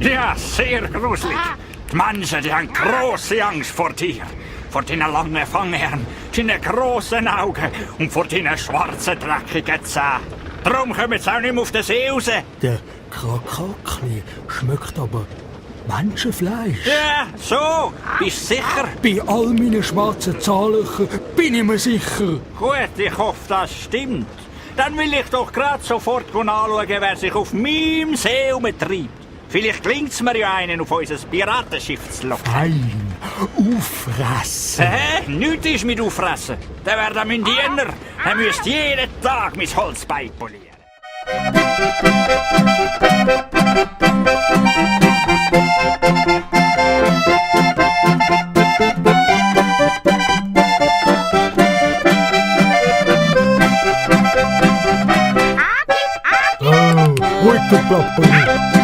Ja, sehr gruselig. Die Menschen, die haben grosse Angst vor dir. Vor deinen langen Fangherren, deinen grossen Augen und vor deinen schwarzen, dreckigen Zähnen. Darum kommen sie auch nicht mehr auf den See raus. Der Krakakli schmeckt aber Menschenfleisch. Ja, so. Bist du sicher? Bei all meinen schwarzen Zahnlöchern bin ich mir sicher. Gut, ich hoffe, das stimmt. Dann will ich doch gerade sofort anschauen, wer sich auf meinem See umtreibt. Vielleicht gelingt es mir ja, einen auf unser Piratenschiff zu locken. Fein, auffressen. Nichts ist mit auffressen. Der wäre dann mein Diener. Er müsste jeden Tag mein Holzbein polieren. Oh, heute Papi.